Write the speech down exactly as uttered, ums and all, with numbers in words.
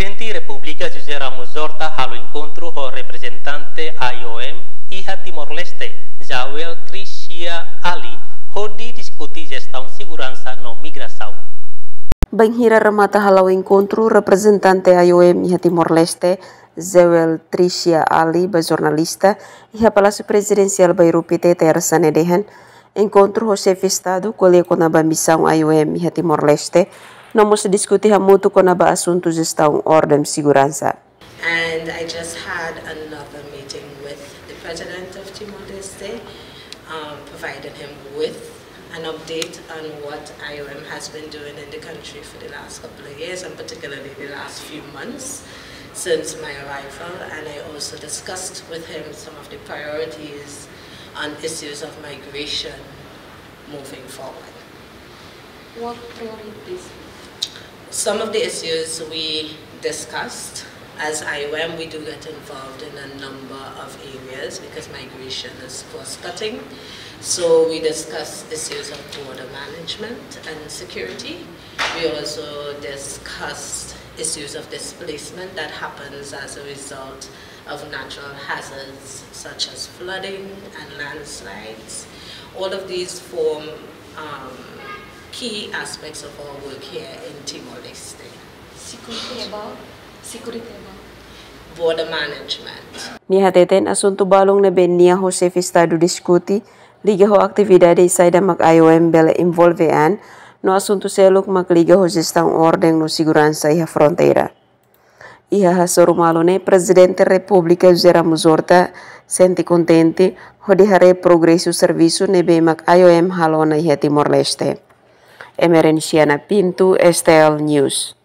Prezidente Repúblika José Ramos Horta halo enkontru ho reprezentante I O M iha Timor-Leste, Joel Tricia Ali, hodi diskute jestaun seguransa no migrasaun. Bainhira remata hala'o enkontru, reprezentante I O M iha Timor-Leste, Joel Tricia Ali, ba jornalista iha Palásiu Prezidensiál Bairru Pité, Tersa ne'e dehan, enkontru ho xefe Estadu ko'alia kona-ba misaun I O M iha Timor-Leste, no mós diskute hamutuk kona-ba asuntu jestaun orden seguransa. And I just had another meeting with the president of Timor-Leste, um, providing him with an update on what I O M has been doing in the country for the last couple of years, and particularly the last few months since my arrival. And I also discussed with him some of the priorities on issues of migration moving forward. What priorities? Some of the issues we discussed, as I O M, we do get involved in a number of areas because migration is cross-cutting. So we discussed issues of border management and security. We also discussed issues of displacement that happens as a result of natural hazards such as flooding and landslides. All of these form, um, key aspects of our work here in Timor-Leste. Security about, security about. Border management. Nia hateten asuntu balun ne'ebé nia ho xefe Estadu diskute liga ho atividade saida mak I O M bele envolve an, no asuntu seluk mak liga ho jestaun orden no seguransa iha fronteira. Iha hasoru malu ne'e, Prezidente Repúblika José Ramos Horta sente kontente hodi haree progresu servisu ne'ebé mak I O M halo ona iha Timor-Leste. Emerenciana Pinto, S T L News.